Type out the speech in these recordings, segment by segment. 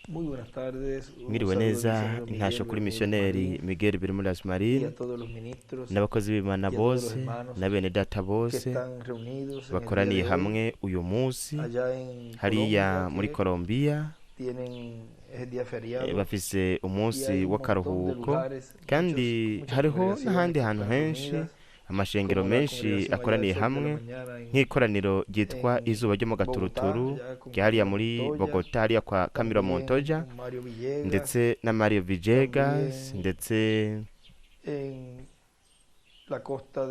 Muy buenas tardes. Un Mwiriwe saludo al neza. misionero Miguel Intasho kuri Bermúdez missioneri Marín Miguel Bermúdez y Marín a todos los ministros n'abakozi b'Imana y a todos los bose hermanos na bene data que bose están reunidos en el día bakoraniye de hoy hamwe uyu munsi allá en hariya Colombia, muri que Colombia. tienen es día feriado Bafise y umunsi hay un montón de w'akaruhuko lugares, kandi muchas hariho congregaciones n'ahandi que hantu están henshi reunidas, amashengero como la menshi congregación allá del akoraniye Sol de la hamwe Mañana en, nk'ikoraniro ryitwa en Izuba ryo mu Bogotá, Gaturuturu allá con ryahariya Camilo muri Montoya, Bogota hariya kwa Camilo también Montoya con Mario Villegas, ndetse na Mario Villegas también ndetse en la costa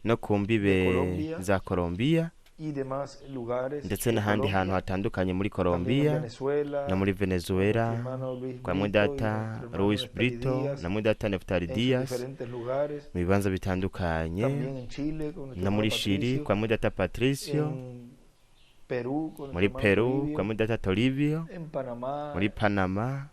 no ku de mbibe Colombia za Colombia y demás lugares ndetse de n'ahandi hantu Colombia, hatandukanye muri también en Colombia no Venezuela, muri con nuestro Venezuela hermano Luis kwa Brito y mwedata nuestro hermano Luis Neftali Brito Díaz na mwedata Neftali en sus Dias diferentes lugares, mu bibanza bitandukanye también en Chile con nuestro no hermano muri Chili Patricio, kwa mwedata Patricio en Perú con nuestro muri hermano Peru kwa Toribio, mwedata Toribio en Panamá, muri Panama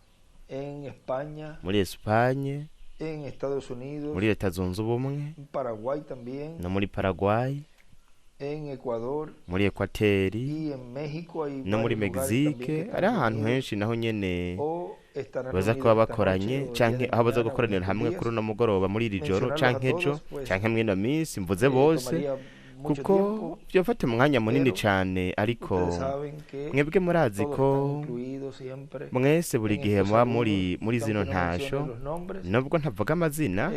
en España, muri Espagne en Estados muri Unidos, Leta Zunze Ubumwe en Paraguay también, no muri Paraguay en Ecuador muri Ekwateri y en México hay no muri varios lugares también que Mexique están ari ahantu reunidos henshi naho nyene o estarán baza reunidos kuba esta noche bakoranye o el día canke de aho baza mañana o en gukoranira estos hamwe días. kuri uno mugoroba muri iri joro Mencionarlos a canke ejo todos, pues canke mwino minsi mvuze bose tomaría mucho kuko tiempo, vyofata umwanya munini pero cane ariko ustedes saben que mwebwe murazi todos ko están incluidos siempre mwese buri en gihe estos muba muri saludos, muri y zino aunque no mencione ntasho los nombres, nubwo ntavuga amazina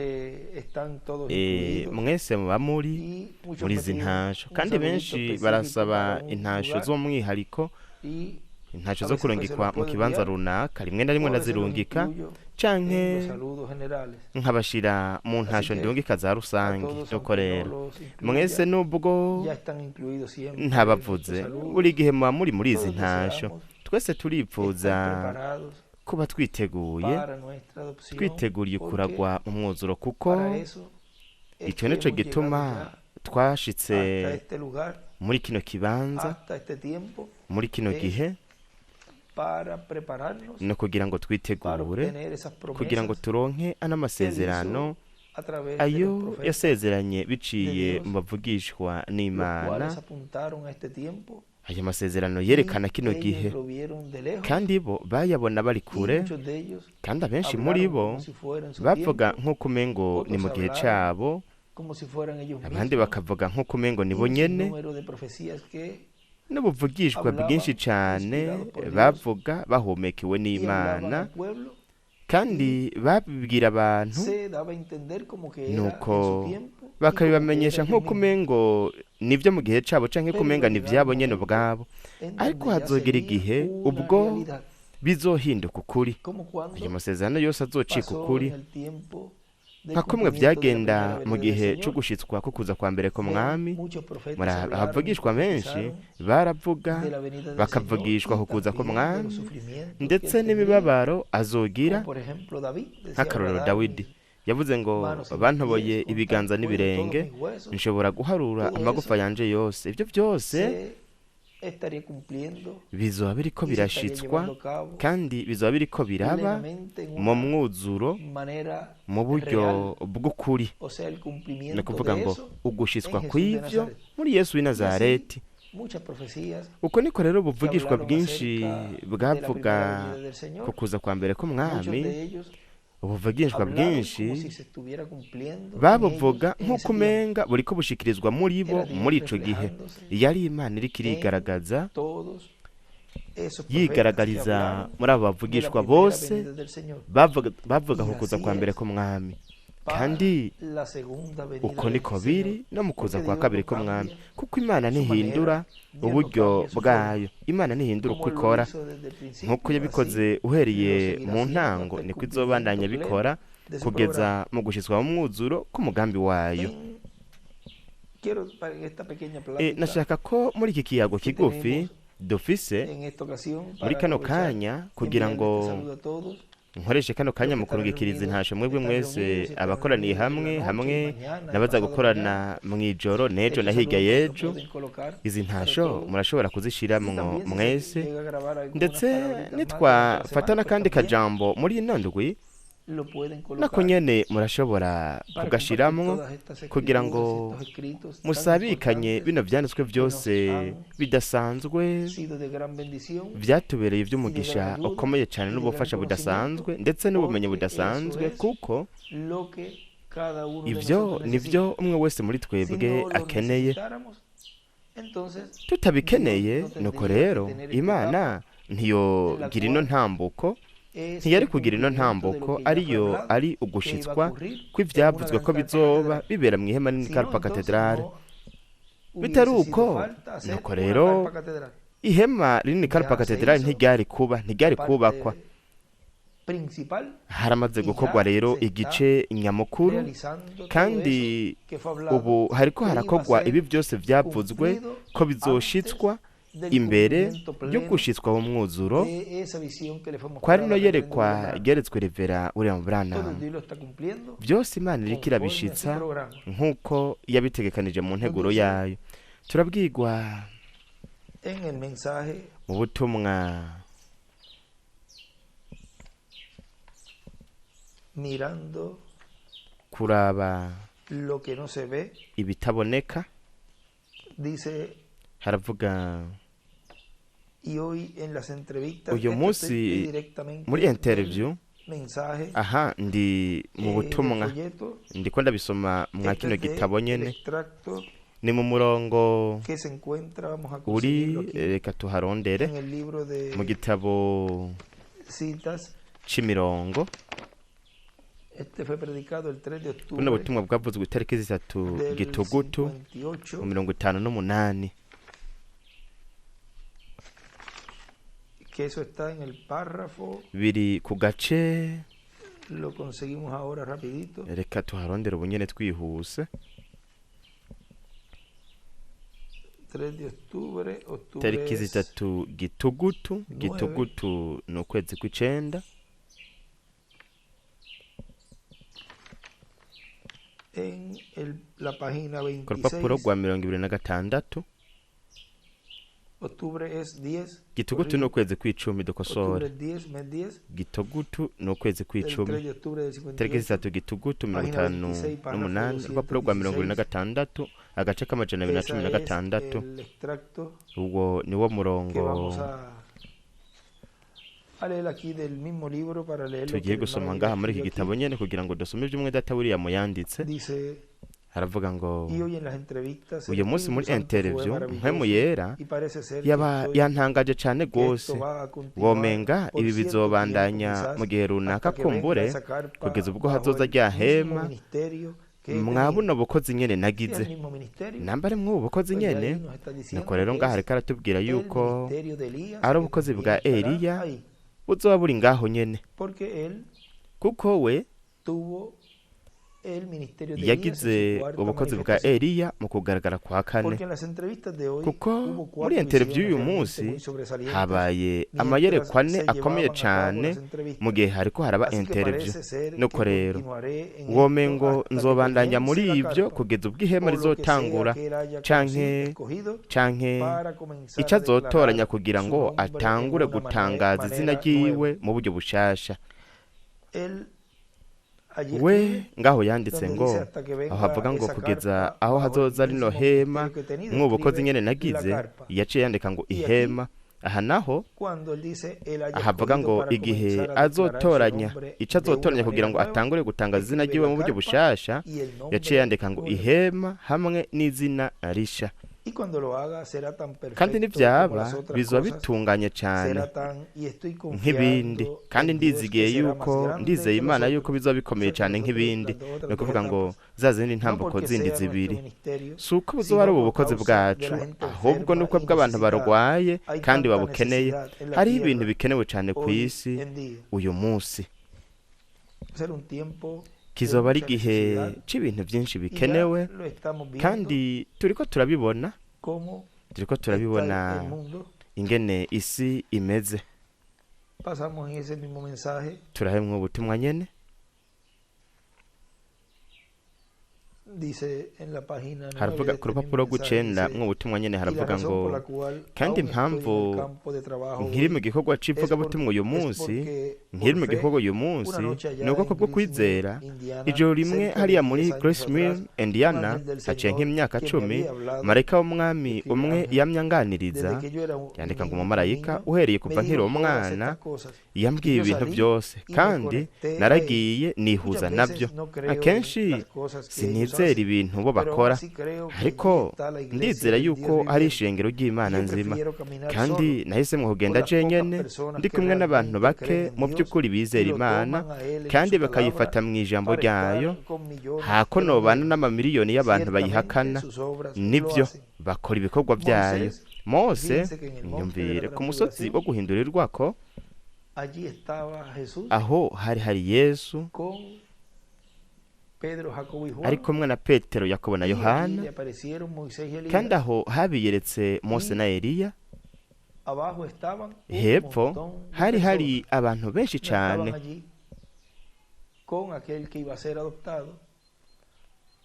están todos incluidos mwese muba muri y muchos muri me izi piden ntasho un kandi saludito benshi específico barasaba para un intasho lugar z'umwihariko y intasho a zo veces pues se kurungikwa los mu puedo kibanza enviar runaka rimwe na rimwe o a veces los ndazirungika incluyo en los canke saludos generales. nkabashira mu Así ntasho que ndungika za a rusange todos, nuko aunque no rero los mwese incluya, nubwo ya están incluidos siempre en nuestros ntabavuze buri saludos. gihe muba muri muri izi Todos ntasho deseamos twese estar turipfuza preparados kuba twiteguye para nuestra adopción, twiteguriye porque kuragwa mu mwuzuro kuko para eso es ico que nico hemos llegado gituma ya twashitse hasta este lugar, muri kino kibanza hasta este tiempo, muri kino es gihe para prepararnos no kugira ngo para twitegure obtener esas kugira ngo promesas turonke ano que él masezerano hizo a través de los ayo profetas yasezeranye de biciye Dios, mu bavugishwa los n'Imana cuales apuntaron a este tiempo ayo masezerano y yerekana kino gihe ellos lo vieron de lejos kandi bo bayabona bari y kure muchos de ellos kandi abenshi muri hablaron bo como si fuera en su bavuga tiempo, nk'uko umengo ni otros mu gihe hablaron cabo como si fueran ellos abandi mismos bakavuga nk'uko umengo ni y bo un nyene sinnúmero de profecías que n'ubuvugishwa bwinshi hablaban cane inspirados por Dios bavuga bahumekewe y hablaban n'Imana al pueblo kandi y babibwira abantu se daba a entender como que era en su nuko tiempo y como que era bakabibamenyesha ellos nk'uko mismos. umengo nivyo mu gihe cabo canke ko Pero iba umenga a ni llegar ivyabo un nyene momento ubwabo en ariko donde ya hazogera sería igihe una ubwo realidad, bizohinduka ukuri como ayo cuando masezerano yose azocika pasó ukuri en el tiempo del nka kumwe cumplimiento de la vyagenda primera mu venida del gihe co Señor. gushitswa ko kuza kwa mbere Ven, k'umwami muchos profetas muri hablaron y abavugishwa benshi profetizaron baravuga de la venida del Señor bakavugishwa y ku kuza también de los k'umwami sufrimientos que ndetse él tendría, n'imibabaro azogira como por ejemplo David decía, nk'akarorero horadaron Dawidi mis yavuze ngo manos y mis bantoboye pies, contar ibiganza puedo todos n'ibirenge mis huesos. nshobora guharura Todo amagufa eso yanje yose ivyo byose se estaría cumpliendo bizoba biriko y se estaría birashitswa llevando a cabo kandi bizoba biriko biraba plenamente en mu una mwuzuro manera mu buryo real, bw'ukuri o sea, el ni cumplimiento ukuvuga de ngo eso ugushitswa en Jesús de kw'ivyo Nazaret. muri Yesu w'i Y así Nazareti muchas profecías uko niko rero que ubuvugishwa hablaron bwinshi acerca de la bwavuga primera venida del ku Señor, kuza kwa mbere muchos k'umwami de ellos ubuvugishwa hablaron bwinshi como si se estuviera cumpliendo en ellos babuvuga en nk'uko ese tiempo. umenga buriko bushikirizwa muri bo Era Dios muri ico gihe reflejándose yari Imana iriko en irigaragaza todos esos profetas que yigaragariza hablaron muri abo de la bavugishwa primera bose venida del Señor. bavuga Y ku kuza así kwa mbere es k'umwami para kandi la segunda venida uko del niko Señor, biri no mu kuza porque kwa Dios kabiri no k'umwami cambia kuko Imana su ntihindura manera, Dios no uburyo cambia su forma. bwayo Imana ntihindura uko Como Él lo ikora hizo desde el nk'uko principio, así yabikoze lo uhereye seguirá mu haciendo ntango hasta el niko cumplimiento izobandanya pleno bikora de su kugeza programa. mu gushitswa mu mwuzuro k'umugambi wayo. En, quiero para en esta pequeña plática Nashaka ko muri iki kiyago que kigufi tenemos dufise en esta ocasión muri para kano aprovechar kanya y kugira enviarle ngo este saludo a todos nkoreshe kano kanya los mu que estarán kurungikiriza reunidos, intasho mwebwe están mwese reunidos y estarán abakoraniye reunidos en la hamwe noche y hamwe mañana y n'abaza pasado mañana. gukorana mw'ijoro n'ejo na Estos hirya saludos pues los y'ejo pueden colocar izi para ntasho todos. murashobora Y kuzishiramwo también si se mwese llega a grabar algunas ndetse palabritas más durante la nitwafata semana, pues n'akandi también kajambo muri ino ndwi lo pueden Nako colocar nyene murashobora para compartir kugashiramwo todas estas kugira escrituras, ngo estos escritos tan musabikanye importantes bino vyanditswe que nos vyose han bidasanzwe sido de gran bendición vyatubereye y de gran ivy'umugisha ayuda ukomeye cane y de gran n'ubufasha conocimiento, budasanzwe ndetse n'ubumenyi porque eso budasanzwe es kuko lo que cada uno de ivyo nosotros nivyo necesita. umwe wese muri Si twebwe no lo akeneye. necesitáramos, entonces Dios Tutabikeneye no nuko tendría que rero tener esta Imana etapa en la ntiyogira ino cual ntambuko, es ntiyari el kugira ino cumplimiento de lo ntambuko que ya fue ariyo hablado, ari que iba a ugushitswa ocurrir en una kw'ivyavuzwe gran ko carpa bizoba catedral. bibera mw'ihema nini Si no, Carpa entonces Catedrale. no Bitari hubiese sido uko falta hacer nuko una rero carpa catedral. ihema rinini Carpa Ya se Catedrale hizo ntiryari kuba, la ntiryari kubakwa. parte principal Haramaze y gukorwa ya rero se está igice nyamukuru realizando todo eso kandi que fue hablado ubu hariko que iba a harakorwa ser ibi byose vyavuzwe cumplido ko antes bizoshitswa del imbere cumplimiento yo pleno gushitswa mu mwuzuro de esa visión que le fue kwa mostrada rino al reverendo yerekwa William Branham. ryeretswe Revera William Todo Branham. Dios lo está cumpliendo Vyose Imana iriko conforme a su irabishitsa programa. nk'uko yabitegekanije mu Nos nteguro dice yayo. Turabwirwa en el mensaje mu butumwa mirando kuraba lo que no se ve, ibitaboneka, dice, haravuga y hoy en las entrevistas, uyu esto estoy munsi directamente muri del interview mensaje aha ndi mu del butumwa folleto, ndiko ndabisoma mwa este kino es de gitabo el nyene extracto ni mu murongo que se encuentra, vamos a uri conseguirlo aquí reka tuharondere en el libro mu de gitabo citas. c'imirongo. Este fue predicado el 3 de Buno octubre butumwa bwavuzwe itariki 3 del gitugutu mu 58, 58 que eso está en el párrafo, biri ku gace lo conseguimos ahora rapidito. reka tuharondere ubu nyene twihuse 3 de octubre, octubre tariki es 3 gitugutu 9, gitugutu ni ukwezi kw'icenda en la página ku rupapuro 26, rwa 26. octubre es 10, Gitugutu ni corrijo, ukwezi kw'icumi octubre dukosore es 10, mes 10, gitugutu ni ukwezi del 3 kw'icumi de octubre del tariki 58, 3 gitugutu mirongo página itanu 26, párrafo n'umunani urupapuro rwa mirongo ibiri na 216. gatandatu agace k'amajana abiri na cumi Esa na es gatandatu el extracto ubwo niwo que murongo vamos a leer aquí del mismo libro para leer lo que tugiye el hermano gusoma William ngaha muri iki escribió gitabo aquí. nyene kugira ngo dusome ivy'umwe data William yanditse. Dice, Haravuga ngo y hoy en las entrevistas el uyu munsi Espíritu muri Santo fue interview mpwemu maravilloso yera y parece ser que yaba estoy yantangaje cane que gose esto va a continuar womenga por ibi cierto tiempo bizobandanya quizás mu gihe runaka hasta que venga kumbure esa carpa kugeza ubwo bajo hazoza el rya mismo hema ministerio que he mwa tenido. buno bukozi nyene Si es nagize el mismo ministerio, namba ari mw'ubu bukozi pues ya nyene ahí nos está nuko diciendo rero que ngaha es ariko aratubwira el yuko ministerio de Elías ari que ubukozi también bwa estará Eliya ahí, buzoba buri ngaho nyene porque él kuko we tuvo el ministerio de Elías en su yagize cuarta ubukozi bwa manifestación. Eliya mu kugaragara kwa kane Porque en las entrevistas de hoy kuko hubo muri cuatro interview visiones y'uyu realmente munsi muy sobresalientes habaye mientras amayerekwa ane se akomeye llevaban a cabo cane las mu entrevistas. gihe hariko haraba Así que interview parece ser que nuko rero continuaré en esto womengo hasta que nzobandanya comience muri la ivyo carpa kugeza ubwo ihema o lo que sea rizotangura que él haya canke escogido canke para comenzar ico a azotoranya declarar kugira su ngo nombre en atangure una gutangaza izina manera ryiwe nueva. mu buryo bushasha. Él allí We escribe ngaho yanditse donde ngo dice hasta que aho venga havuga ngo esa kugeza carpa aho bajo el hazoza rino mismo hema ministerio que he tenido, mw'ubukozi escribe nyene la nagize carpa. yaciye yandika ngo Y aquí ihema aha naho cuando él dice él haya ahavuga escogido ngo para igihe comenzar a declarar su azotoranya nombre ico de una azotoranya kugira manera ngo nueva, atangure gutangaza izina escribe ryiwe la mu buryo carpa bushasha y el yaciye nombre yandika ngo nuevo. ihema hamwe n'izina risha Y cuando lo haga será tan kandi perfecto como nivyaba las otras bizoba cosas, bitunganye cane será tan y estoy nk'ibindi confiando kandi en Dios que ndizigiye será más yuko grande ndizeye que los Imana yuko otros. bizoba O bikomeye sea, que cane los otros, nk'ibindi las dos ni otras dos ukuvuga ngo etapas, za zindi no ntambuko porque zindi sea nuestro zibiri ministerio, si uko buzoba ari sino ubu por bukozi causa de bwacu la gente ahubwo enferma nuko y bw'abantu necesitada. barwaye Hay kandi tanta babukeneye necesidad en la hariho ibintu tierra bikenewe cane ku hoy isi en día. uyu munsi Será un tiempo de kizoba ari mucha igihe necesidad c'ibintu vyinshi y ya bikenewe lo estamos viendo kandi turiko turabibona cómo turiko está turabibona el mundo. ingene isi imeze. Pasamos en ese mismo mensaje Turahemwa ubutumwa nyene Dice en la página 9 Haravuga de ku este mismo rupapuro mensaje, rw'icenda dice, mu butumwa nyene y la haravuga razón ngo por la cual kandi aún estoy en impamvu el campo de trabajo nkiri mu hoy gikorwa es, c'ivugabutumwa uyu es munsi porque nkiri por mu fe, gikorwa uyu una munsi noche allá ni uko en kubwo Greenville, kwizera Indiana, ijoro rimwe cerca de hariya muri 10 años Grace Mill atrás, un Indiana ángel del haciye Señor nk'imyaka que me 10 había hablado, marayika w'umwami escribe umwe ángel, yamye anganiriza desde que yo era un yandika ngo un umumarayika niño, uhereye me kuva nkiri dijo todas umwana estas cosas. yambwiye Yo ibintu salí byose y me kandi conecté a ello. naragiye nihuza Muchas nabyo veces no creo en akenshi las cosas que ellos sinizera hacen, ibintu bo pero aún bakora así creo que allí ariko está la iglesia ndizera del Dios yuko ari viviente. ishengero Y ry'Imana yo nzima prefiero caminar kandi solo nahisemo con kugenda las pocas jenyene personas ndi que kumwe n'abantu realmente bake creen en mu Dios by'ukuri y bizera lo Imana toman a Él en kandi su palabra bakayifata mu ijambo para ryayo estar con millones hako que lo nobana niegan. n'amamiliyoni y'abantu Ciertamente bayihakana sus obras lo nibyo hacen. bakora ibikorwa byayo Moisés, Mose fíjense que en el monte de la nyumvire ku musozi transfiguración, wo guhindurirwako allí estaba Jesús aho hari hari Yesu con Pedro, Jacobo y ari Juan, kumwe na Petero Yakobo na y allí Yohana le aparecieron Moisés y kandi Elías, aho habiyeretse Mose y na Eliya abajo estaban un hepfo montón de hari hari personas. abantu benshi No estaban cane allí con aquel que iba a ser adoptado.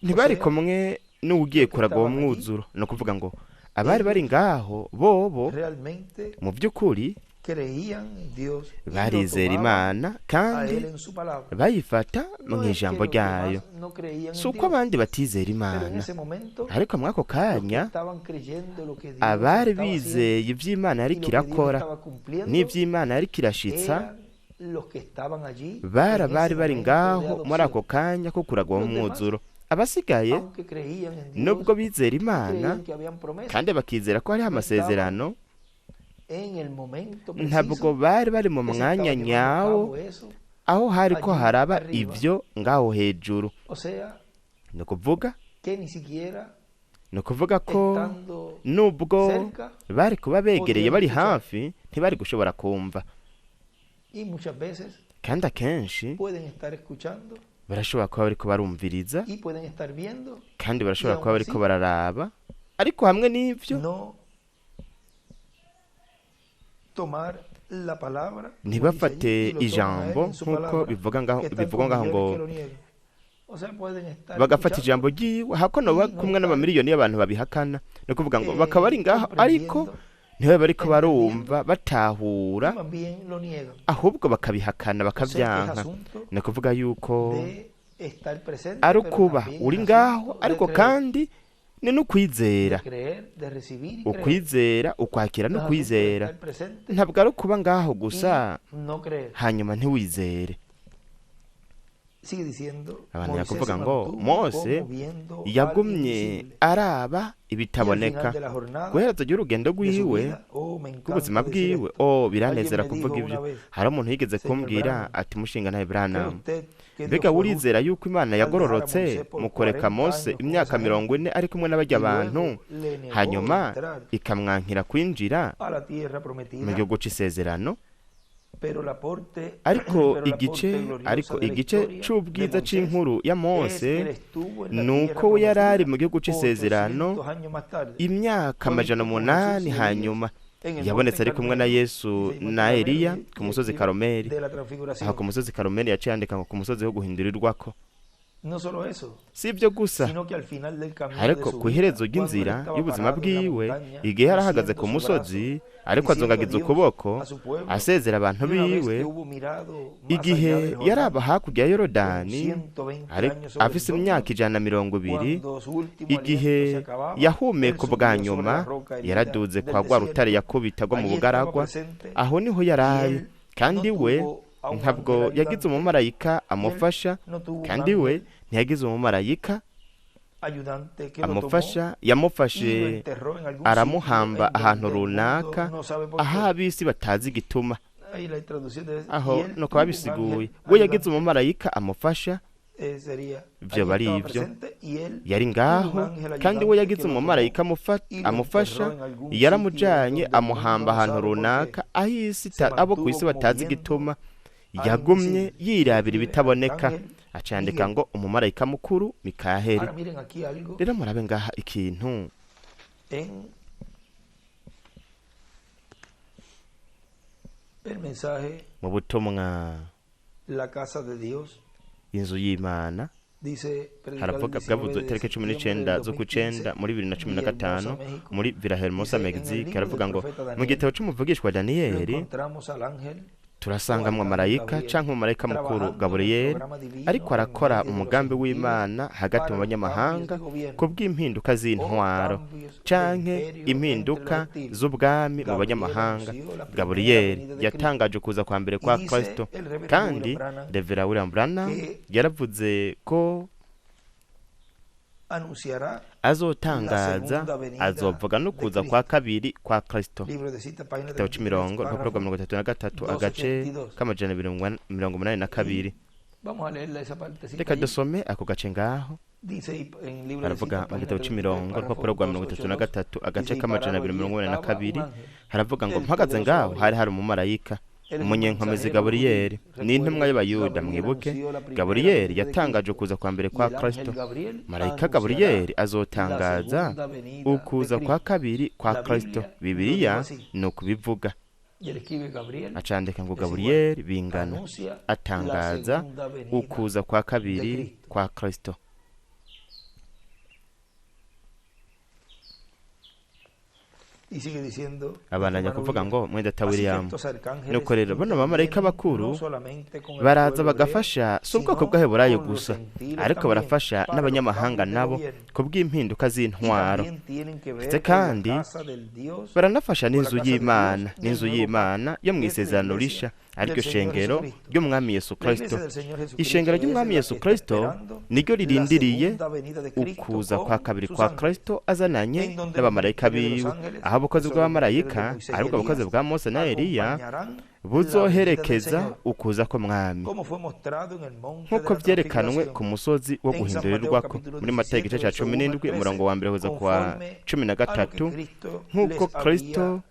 O ntibari sea, kumwe n'uwugiye los que kuraga uwo estaban allí, mwuzuro ni ukuvuga ngo abari bari ellos ngaho bobo realmente mu by'ukuri creían en Dios y lo barizera tomaban Imana a kandi Él en su palabra. bayifata mu No es que ijambo los ryayo demás no creían si en uko Dios, abandi batizera pero en Imana ese momento ariko muri ako los que kanya estaban creyendo lo que Dios abari estaba haciendo bizeye ivy'Imana y yariko lo que Dios irakora estaba cumpliendo n'ivy'Imana yariko irashitsa eran los que estaban allí bara en bari ese bari momento de ngaho muri ako adopción. kanya ko kuragwa Los demás, mwuzuro abasigaye aunque creían en Dios nubwo bizera y Imana creían que habían promesas, kandi bakizera ko hariho no estaban amasezerano en el momento ntabwo preciso bari bari mu que se mwanya estaba llevando a nyawo cabo eso aho hariko allí haraba arriba. ivyo ngaho hejuru O sea, ni ukuvuga que ni siquiera ni ukuvuga ko estando nubwo cerca bari kuba begereye podían bari escuchar. hafi ntibari gushobora kumva Y muchas veces kandi akenshi pueden estar escuchando barashobora kuba bariko barumviriza y pueden estar viendo kandi y barashobora aún kuba bariko así bararaba ariko hamwe n'ivyo no tomar la palabra, como dice allí, ntibafate y lo toman a él ijambo en su nk'uko palabra, bivuga ngaho que están bivugwa con ngaho ngo millones que lo niegan. O sea, pueden estar bagafata escuchando ijambo ryiwe hako noba y no kumwe estar n'amamiliyoni y'abantu babihakana ni ukuvuga ngo bakaba bari ngaho ariko comprendiendo, ntibabe bariko entendiendo barumva batahura y más bien lo niegan. ahubwo bakabihakana O sea, que es bakavyanka asunto ni ukuvuga yuko de estar presente, ari pero ukuba también uri es ngaho asunto de ariko creer, kandi ni de n'ukwizera creer, de recibir y creer. ukwizera ukwakira No no es asunto de kwizera estar presente ntabwo ari ukuba ngaho gusa y no creer. hanyuma ntiwizere Sigue diciendo, abantu Moisés se yakuvuga ngo mantuvo Mose como viendo al yagumye invisible. araba Y al final ibitaboneka de la jornada guhereza ry'urugendo de su rwiwe vida, oh, me rw'ubuzima encanta decir bwiwe esto. oh Alguien biranezera me kuvuga dijo ibyo una vez, hari umuntu yigeze Señor kumbwira Branham, ati mushinga ntawe ¿cree Branham usted que Dios mbega fue justo urizera yuko Imana al dejar a yagororotse Moisés por mu kureka 40 Mose años con imyaka esa mirongo gente ine ari kumwe n'abarya y bantu luego le negó hanyuma entrar ikamwankira kwinjira a la tierra mu prometida? gihugu c'isezerano Pero el aporte, ariko pero el aporte igice glorioso ariko de la igice historia de c'ubwiza Moisés c'inkuru ya es que Mose él estuvo en la ni tierra uko we yari ari prometida mu gihugu c'isezerano 800 años más tarde. imyaka Fue amajana visto con Jesús umunani y Elías hanyuma en el yabonetse monte ari kumwe na Carmelo. Yesu Dice el monte na Carmelo, Eliya ku musozi escribe Karomeli de la aho ku transfiguración. musozi Karomeli yaciye yandika ngo ku musozi wo guhindurirwako No solo eso, si ibyo gusa sino que al final del camino de ariko su ku vida, iherezo cuando él ry'inzira estaba y'ubuzima parado en la bwiwe montaña, igihe yari ahagaze meciendo ku su brazo, musozi ariko diciendo azungagiza adiós ukuboko a su pueblo, asezera abantu y una vez biwe que hubo mirado más allá igihe del Jordán, yaraba hakurya ya con Yorodani 120 ariko años sobre afise sus imyaka hombros, 120 cuando su último aliento se igihe acababa, él yahumeka ubwa subió sobre la nyuma roca herida yaraduze del kwa rwa rutare desierto. yakubita agwa mu Allí estaba bugaragwa presente aho niho yari y ari él kandi no we tuvo a un ntabwo ángel yagize ayudante, umumarayika y él amufasha no tuvo un kandi we ángel ntiyagize umumarayika ayudante que lo tomó amufasha y lo yamufashe enterró en algún sitio aramuhamba en ahantu donde el mundo runaka no sabe por aho qué. ab'isi batazi igituma Ahí la traducción de y aho él nuko tuvo un babisiguye ángel we yagize ayudante, umumarayika amufasha sería, ivyo allí bari estaba ivyo presente y él yari tuvo un ngaho ángel kandi we ayudante yagize que lo tomó umumarayika y lo enterró amufasha en algún sitio en yaramujanye donde el mundo amuhamba no ahantu sabe por qué. runaka aho isi Se abo ku mantuvo isi como batazi viendo igituma al yagumye invisible. yirabira Escribe ibitaboneka Arcángel acandika Miguel. ngo umumarayika mukuru Mikaheli Ahora miren aquí algo rero murabe ngaha ikintu en el mensaje mu butumwa La casa de Dios, inzu y'Imana Dice predicado el Haravuga 19 bwavuzwe de itariki cumi septiembre n'icenda del z'ukwicenda 2015, muri 2015 Villahermosa, México. muri Villahermosa, Dice, en el Mexique. libro del Haravuga ngo profeta mu Daniel gitabo c'umuvugishwa lo Daniyeli encontramos al ángel o turasangamwo arcángel marayika Gabriel canke umumarayika mukuru trabajando en el Gaburiyeli programa divino ariko en arakora medio de los umugambi gentiles w'Imana hagati para mu los cambios banyamahanga de gobierno kubw'impinduka o z'intwaro cambios de canke imperio entre los impinduka gentiles. z'ubwami mu Gabriel banyamahanga. anunció la primera Gaburiyeli venida de Cristo. yatangaje ukuza kwa mbere Y kwa dice Kristo. el reverendo Kandi William Branham Revera William Branham que yaravuze ko anunciará la azotangaza segunda venida azovuga no de kuza kwa Cristo. kabiri kwa Kristo. Libro de cita, página Igitabo 33, c'imirongo urupapuro rwa párrafo 33 agace 282. k'amajana abiri 82. Y vamos a leerla esa partecita Reka allí. dusome ako gace ngaho. Dice y en el libro de Haravuga cita, mu página gitabo 33, c'imirongo párrafo urupapuro rwa 33 282. agace Dice, y k'amajana parado abiri allí mirongo inani na estaba un kabiri ángel haravuga ngo del mpagaze poderoso ngaho hari Gabriel. hari umumarayika Él es un umunyenkomezi mensajero Gaburiyeli judío. n'intumwa Recuerden, y'Abayuda. Gabriel Mwibuke anunció la primera Gaburiyeli venida de yatangaje Cristo. ukuza kwa mbere Y kwa el ángel Kristo. Gabriel Marayika anunciará Gaburiyeli la azotangaza segunda venida de ukuza kwa Cristo. kabiri kwa La Kristo. Biblia lo dijo Bibiliya así. ni ukubivuga. Y él escribe Gabriel Acandika ngo es igual, Gaburiyeli bingana anuncia la atangaza segunda venida ukuza kwa de kabiri Cristo. kwa Kristo. Y sigue diciendo nuestro Abandanya hermano kuvuga William. ngo mwene data Así que William, estos arcángeles nuko rero bano bamarayika intervienen bakuru no solamente con el baraza pueblo hebreo, bagafasha si ubwoko sino bw'Abaheburayo con los gusa, gentiles ariko también barafasha para los n'abanyamahanga cambios de nabo gobierno. kubw'impinduka Y z'intwaro. también tienen que Ndetse ver con la kandi casa del Dios, baranafasha con la n'inzu casa de Dios y'Imana, del n'inzu nuevo y'Imana pacto, yo mu que es la isezerano iglesia risha, ariryo del Señor shengero Jesucristo. ry'Umwami Yesu La iglesia Kristo. del Señor Ishengero Jesucristo es ry'Umwami la Yesu que está Kristo esperando niryo la ririndiriye segunda venida de Cristo ukuza kwa con kabiri sus kwa ángeles, Kristo azananye en donde el n'abamarayika ministerio de los biwe, ángeles, aho que ubukozi son el ministerio de bw'abamarayika Moisés y aribwo bukozi Elías, bwa Mose na Eliya acompañarán la venida del buzoherekeza Señor, ukuza k'Umwami como fue mostrado en el monte de nk'uko la vyerekanwe ku transfiguración musozi wo en San Mateo guhindurirwako capítulo muri Matayo 17, igice ca verso cumi 1 al n'indwi 13, umurongo wa mbere kugeza ku wa conforme cumi na a lo que gatatu Cristo nk'uko les Kristo había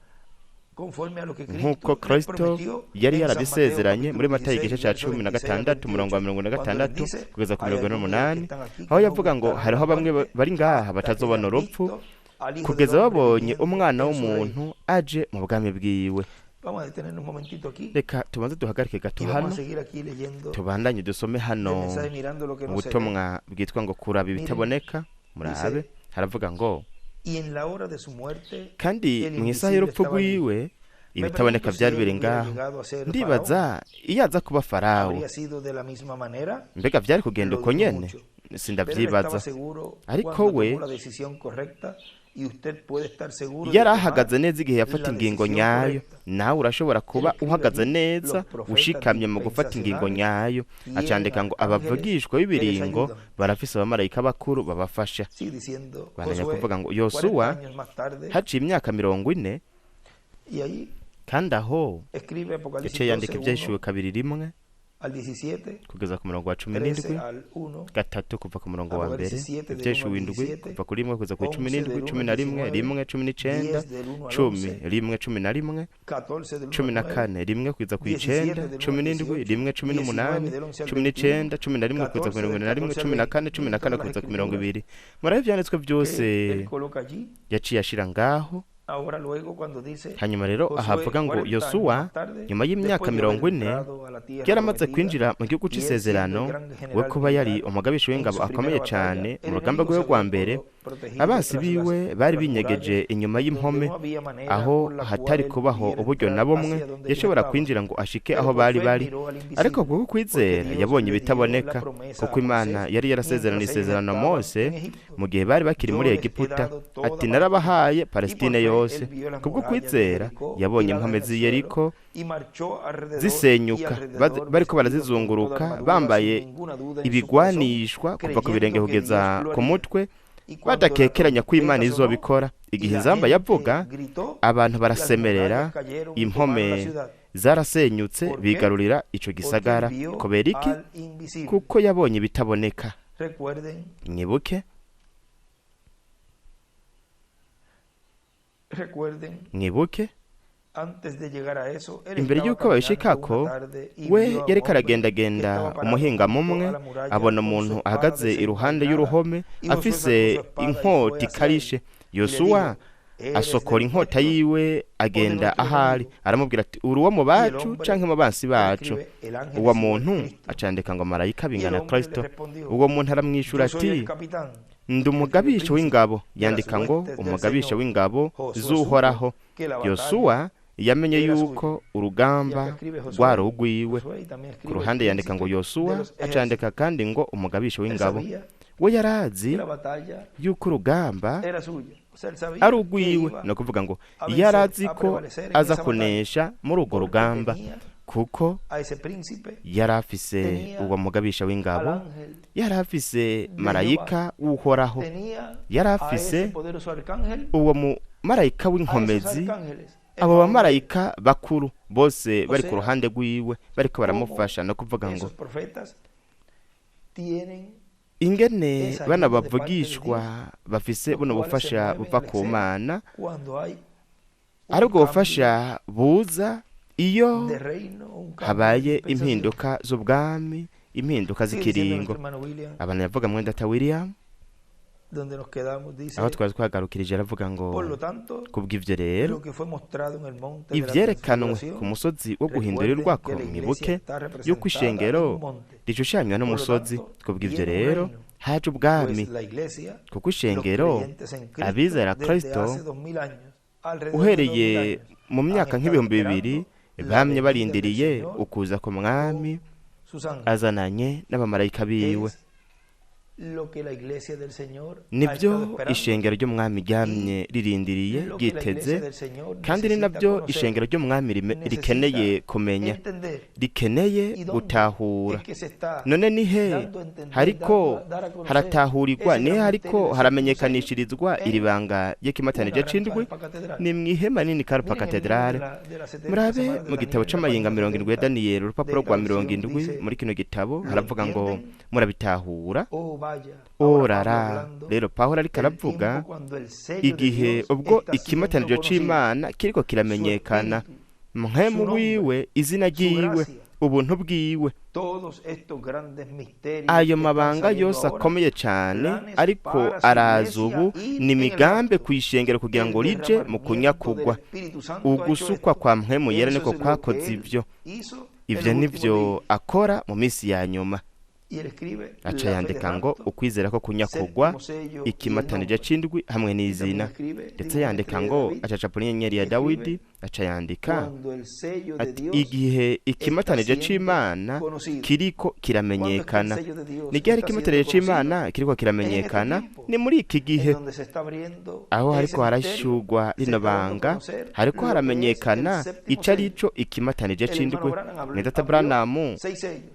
conforme a lo que nk'uko Cristo les Kristo prometió yari en San Mateo yarabisezeranye muri capítulo Matayo igice 16, ca verso cumi na 26 al gatandatu umurongo wa 28, mirongo na cuando les gatandatu dice, kugeza ku hay mirongo ine algunos de los que n'umunani están aquí aho que no yavuga ngo gustarán la hariho bamwe muerte bari ngaha hasta que batazobona hayan urupfu visto al Hijo del kugeza Hombre babonye viniendo umwana en su reino. w'umuntu aje mu bwami bwiwe. Vamos a detenernos un momentito aquí Reka tubanze duhagarike gato y vamos a hano seguir aquí leyendo tubandanye dusome el hano mensaje mirando lo que no se ve. ubutumwa bwitwa ngo kuraba Miren, ibitaboneka. Murabe dice, haravuga ngo y en la hora de su muerte kandi el mu isaha invisible y'urupfu estaba allí. rwiwe Me ibitaboneka pregunto si byari él biri hubiera ngaho. llegado a ser Faraón, Ndibaza iyo aza kuba Farawo habría sido de la misma manera, mbega byari kugenda lo uko dudo nyene? mucho. Pero él estaba Sindavyibaza. seguro Ariko cuando we tomó la decisión correcta y usted puede estar seguro de yari tomar ahagaze neza igihe yafata la ingingo decisión nyayo. correcta. Nawe urashobora Él kuba escribe uhagaze allí, neza los profetas ushikamye mu gufata ingingo dispensacionales nyayo. tienen Acandika ngo arcángeles abavugishwa que les b'ibiringo ayudan. barafise abamarayika bakuru babafasha. Sigue diciendo Bandanya Josué kuvuga ngo 40 Yosuwa años más tarde, haciye imyaka 40 y allí kandi aho escribe Apocalipsis yaciye yandika 12, ivyahishuriwe 1 2:1 al 17, kugeza ku murongo wa cumi 13 n'indwi al 1, gatatu kuva ku murongo wa mbere Apocalipsis 7 del 1 al ivyahishuriwe indwi 17, kuva kuri rimwe kugeza kuri cumi 11 n'indwi del 1 cumi al na rimwe 19, rimwe 19 10 del 1 al cumi 11, rimwe 11 14 del 1 cumi al na 9, kane rimwe kugeza ku 17 icenda del 1 al 17 18, rimwe 18 19 del 11 al cumi 21, n'icenda 11 kugeza ku 14 mirongo del ine na rimwe 14 al cumi na 20. kane cumi na Miren kane todas las kugeza ku mirongo escrituras ibiri. Murabe ivyanditswe vyose que él coloca allí. yaciye ashira ngaho. Ahora luego cuando dice Hanyuma rero Josué ahavuga ngo 40 años Yosuwa más tarde, nyuma y'imyaka después de haber 40 entrado a la tierra yaramaze prometida kwinjira mu gihugu y él siendo el c'isezerano, gran we general kuba yari militar umugabisha en w'ingabo su primera akomeye batalla, cane el mu rugamba enemigo rwiwe se rwa había mbere, protegido abansi tras biwe las, bari las binyegeje murallas, inyuma donde y'impome no había manera aho por la cual hatari él kubaho pudiera uburyo na entrar bumwe hacia donde ellos yashobora estaban. kwinjira ngo ashike Pero aho por bari fe bari. miró al Ariko invisible, kubwo porque kwizera Dios yabonye le dio la ibitaboneka, promesa kuko a Imana Moisés yari yarasezeranye mientras ellos isezerano estaban Mose en Egipto. mu gihe bari bakiri Yo muri les he Egiputa, dado toda ati Palestina. narabahaye Y por Palestine fe él yose. vio las Kubwo murallas de kwizera Jericó yabonye tiradas impome en el z'i suelo Yeriko y marchó alrededor y zisenyuka, alrededor bariko vestido con toda barazizunguruka armadura sin bambaye ninguna duda en su corazón, ibigwanishwa kuva ku birenge creyendo que kugeza Dios lo ku haría. mutwe, Y cuando la badakekeranya ko Imana trompeta sonó izobikora. y Igihe la inzamba gente yavuga gritó, abantu las barasemerera, murallas cayeron y tomaron la impome ciudad. zarasenyutse ¿Por qué? bigarurira ico Porque él gisagara. vio Kubera iki? al invisible. Kuko yabonye ibitaboneka. Recuerden, Mwibuke, recuerden, mwibuke antes de llegar a eso, él imbere estaba y'uko caminando babishikako una tarde y we vio a un yariko hombre que aragendagenda estaba parado umuhingamo junto umwe a la muralla abona con su umuntu espada ahagaze iruhande desenvainada. y'uruhome Y Josué sacó afise su espada y fue inkota hacia él ikarishe. y le Yosuwa dijo, Asokora inkota yiwe, agenda ahari, aramubwira ati: "Uri uwo mu bacu canke mu bansi bacu?" Uwo muntu acandika ngo: "Marayika bingana Kristo." Uwo muntu aramwishura ati: "Ndi umugabisha w'ingabo." Yandika ngo: "Umugabisha w'ingabo z'Uhoraho." Yosuwa yamenye yuko urugamba rwari urwiwe. Ku ruhande yandika ngo Yosuwa, acandika kandi ngo umugabisha w'ingabo. We yarazi yuko urugamba ari urwiwe, ni ukuvuga ngo yarazi ko aza kunesha muri urwo rugamba, kuko yari afise uwo mugabisha w'ingabo, yari afise marayika w'Uhoraho, yari afise uwo marayika w'inkomezi. Abo bamarayika bakuru bose bari ku ruhande rwiwe, bariko baramufasha. No kuvuga ngo ingene bana bavugishwa bafise buno bufasha buva ku Mana, ari ubwo bufasha buza iyo habaye impinduka z'ubwami, impinduka z'ikiringo. Abantu yavuga mwenda ta William, aho twari twagarukirije, aravuga ngo: "Kubw'ivyo rero, ivyerekanwe ku musozi wo guhindurirwako, mwibuke yuko ishengero rishushanywa n'umusozi. Kubw'ivyo rero haje ubwami, kuko ishengero, abizera Kristo, uhereye mu myaka nk'2000 bamye barindiriye ukuza ku Mwami azananye n'abamarayika biwe. Nibyo ishengero ry'Umwami ryamye ririndiriye, ryiteze, kandi ni nabyo ishengero ry'Umwami rikeneye kumenya, rikeneye gutahura. None nihe hariko haratahurirwa, nihe hariko haramenyekanishirizwa iri banga ry'ikimatanije c'indwi? Ni mw'ihema nini Karupa Katedrale. Murabe mu gitabo c'amayinga 70 ya Daniyeli, urupapuro rwa 70. Muri kino gitabo haravuga ngo: murabitahura?" Orara! Rero Pawulo ariko aravuga igihe ubwo ikimataniro c'Imana kiriko kiramenyekana, mpwemu wiwe, izina ryiwe, ubuntu bwiwe. Ayo mabanga yose akomeye cyane ariko araza ubu ni imigambi ku ishengero kugira ngo rije mu kunyakugwa. Ugusukwa kwa Mpwemu Yera niko kwakoze ibyo. Ibyo nibyo akora mu minsi ya nyuma. Aca yandika ngo ukwizera ko kunyakugwa, ikimatanije c'indwi hamwe n'izina. Ndetse yandika ngo acacapura inyenyeri ya Dawidi. Aca yandika ati: "Igihe ikimatanije c'Imana kiriko kiramenyekana." Ni ryari ikimatanije c'Imana kiriko kiramenyekana? Ni muri iki gihe aho hariko harashugwa rino banga, hariko haramenyekana ico arico ikimatanije c'indwi. Mwedata Branham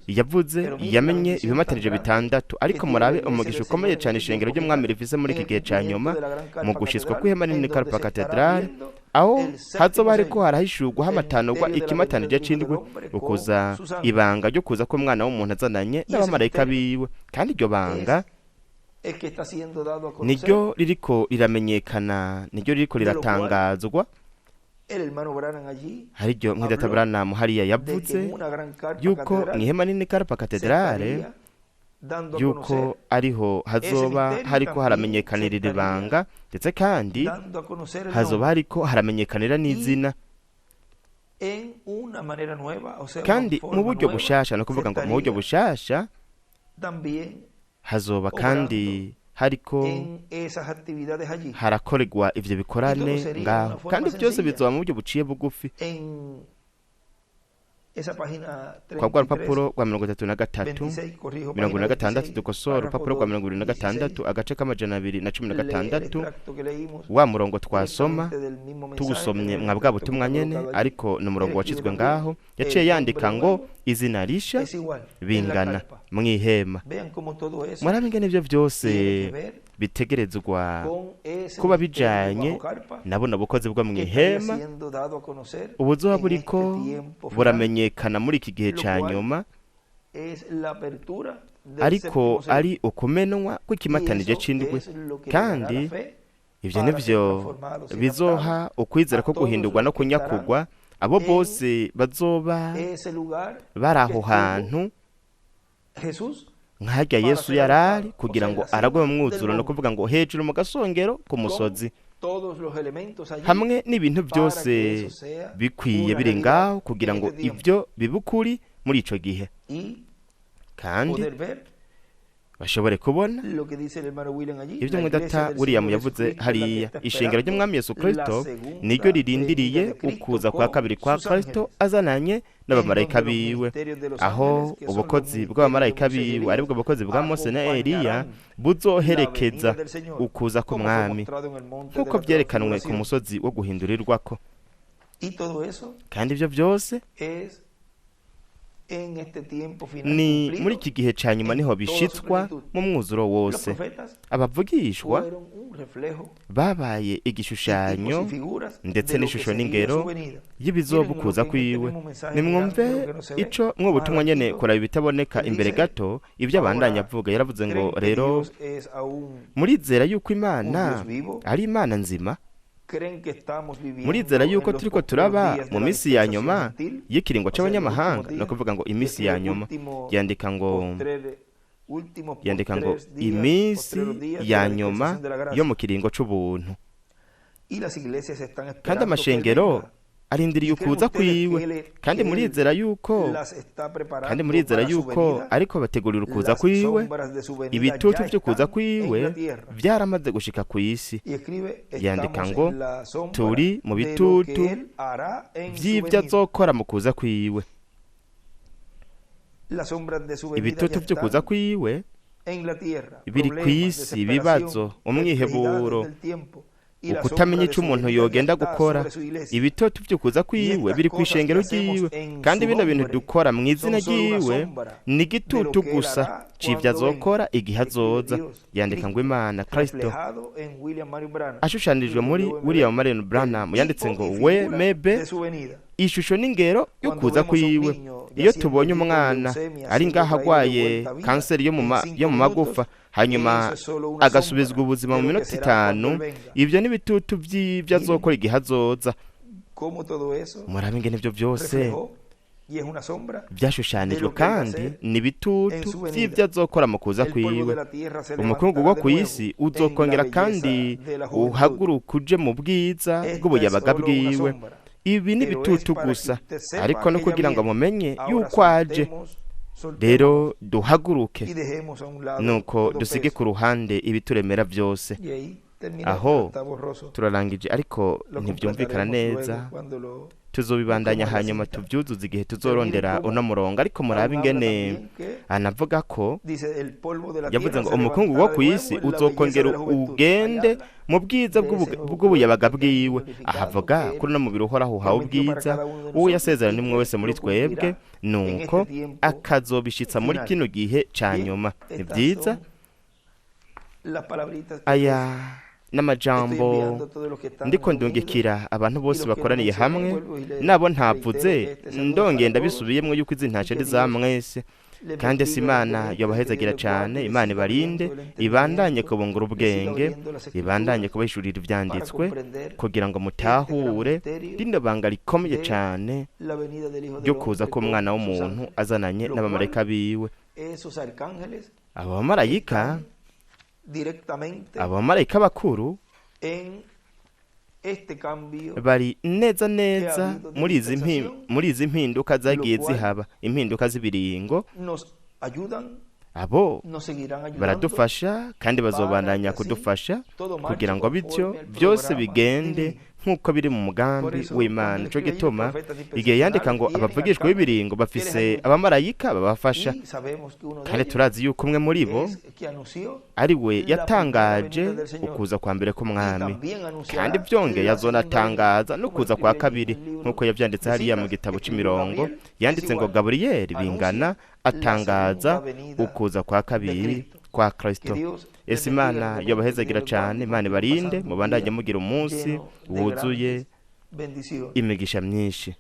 yavuze yamenye ibimatanije bitandatu, ariko murabe umugisha ukomeye cyane ishengero ry'Umwami rifise muri iki gihe ca nyuma mu gushitswa kw'ihema nini Karupa Katedrale, aho hazoba hariko harahishurwa hamatanurwa ikimatanije c'indwi, ukuza ibanga ryo kuza k'Umwana w'umuntu azananye n'abamarayika biwe. Kandi iryo banga niryo ririko riramenyekana, niryo ririko riratangazwa. Hariryo mwidata Branham hariya yavuze yuko mw'ihema nini Karupa Katedrale yuko ariho hazoba hariko haramenyekanira iri banga, ndetse kandi hazoba hariko haramenyekanira n'izina, kandi mu buryo bushasha. No kuvuga ngo mu buryo bushasha hazoba kandi hariko harakorerwa ivyo bikorane ngaho, kandi byose bizoba mu buryo buciye bugufi. Kwa rwa rupapuro rwa 33, 46, dukosora, urupapuro rwa 76, agace k'216, wa murongo twasoma tuwusomye mwa bwa butumwa nyene, ariko ni umurongo wacizwe ngaho. Yaciye yandika ngo izina risha bingana mw'ihema. Murabe ingene ivyo vyose bitegerezwa kuba bijanye na buno bukozi bwo mw'ihema ubuzoba buriko buramenyekana muri iki gihe ca nyuma, ariko ari ukumenwa kw'ikimatanije c'indwi. Kandi ivyo nivyo bizoha ukwizera ko guhindurwa no kunyakugwa abo bose bazoba bari aho hantu nk'harya Yesu yarari kugira ngo aragwe mu mwuzuro, no kuvuga ngo hejuru mu gasongero ku musozi. Hamwe n'ibintu byose bikwiye biri ngaho kugira ngo ibyo bibe ukuri muri ico gihe, kandi bashobore kubona ibyo mwedata William yavuze hariya. Ishengero ry'Umwami Yesu Kristo niryo ririndiriye ukuza kwa kabiri kwa Kristo azananye n'abamarayika biwe, aho ubukozi bw'abamarayika biwe aribwo bukozi bwa Mose na Eliya buzoherekeza ukuza k'Umwami, nk'uko byerekanwe ku musozi wo guhindurirwako. Kandi ibyo byose ni muri iki gihe cya nyuma, niho bishitswa mu mwuzuro wose. Abavugishwa babaye igishushanyo ndetse n'ishusho n'ingero y'ibizobukuza kwiwe. Nimwumve ico mwo butumwa nyene kuraba ibitaboneka imbere gato, ibyo abandanya avuga. Yaravuze ngo: "Rero murizera yuko Imana ari Imana nzima? Murizera yuko turiko turaba mu minsi ya nyuma y'ikiringo c'abanyamahanga?" No kuvuga ngo iminsi ya nyuma, yandika ngo iminsi ya nyuma yo mu kiringo c'ubuntu. Kandi amashengero arindiriye ukuza kwiwe. Kandi murizera yuko ariko bategurira ukuza kwiwe? Ibitutu byo kuza kwiwe byaramaze gushika ku isi." Yandika ngo: "Turi mu bitutu by'ibyo azokora mu kuza kwiwe." Ibitutu byo kuza kwiwe biri ku isi: ibibazo, umwiheburo, ukutamenya icyo umuntu yogenda gukora. Ibitoto byo kuza kwiwe biri ku ishengero ryiwe. Kandi bino bintu dukora mu izina ryiwe ni igitutu gusa c'ibyo azokora igihe azoza. Yandika ngo: "Imana Kristo ashushanijwe muri William Marion Branham." Yanditse ngo we mebe ishusho n'ingero yo kuza kwiwe. Iyo tubonye umwana ari ngaho agwaye kanseri yo mu magufa, hanyuma agasubizwa ubuzima mu minota 5, ibyo ni ibitutu by'ibyo azokora igihe azoza. Murabe ingene ibyo byose byashushanijwe, kandi ni ibitutu by'ibyo azokora mu kuza kwiwe. Umukungugu wo ku isi uzokongera kandi uhaguruka uje mu bwiza bw'ubuyabaga bwiwe. Ibi ni ibitutu gusa, ariko no kugira ngo mumenye yuko aje. Rero duhaguruke, nuko dusige ku ruhande ibituremera byose. Aho turarangije, ariko ntibyumvikana neza. Tuzobibandanya hanyuma tubyuzuze igihe tuzorondera uno murongo. Ariko murabe ingene anavuga ko yavuze ngo umukungu wo ku isi uzokongera ugende mu bwiza bw'ubuyabaga bwiwe. Ahavuga kuri uno mubiri uhoraho uhawe ubwiza, uwo yasezerana nimwe wese muri twebwe, nuko akazobishitsa muri kino gihe ca nyuma. Ni byiza. Aya n'amajambo ndiko ndungikira abantu bose bakoraniye hamwe, nabo ntavuze, ndongeye ndabisubiyemwo yuko izi ntashe ari za mwese. Kandi ese Imana yobahezagira cyane, Imana ibarinde, ibandanye kubungura ubwenge, ibandanye kubahishurira ibyanditswe kugira ngo mutahure rino banga rikomeye cyane ryo kuza k'Umwana w'umuntu azananye n'abamarayika biwe. Abo bamarayika bakuru bari neza neza muri izi mpinduka zagiye zihaba, impinduka z'ibiringo. Abo baradufasha kandi bazobandanya kudufasha kugira ngo bityo byose bigende nk'uko biri mu mugambi w'Imana. Nico gituma igihe yandika ngo abavugishwa b'ibiringo bafise abamarayika babafasha, kandi turazi yuko umwe muri bo ari we yatangaje ukuza kwa mbere k'Umwami, kandi byongeye azonatangaza no kuza kwa kabiri, nk'uko yavyanditse hariya mu gitabo c'imirongo. Yanditse ngo Gaburiyeli bingana atangaza ukuza kwa kabiri kwa Kristo. Ese Imana yobahezagira cyane, Imana ibarinde, mubandanye mugira umunsi wuzuye imigisha myinshi.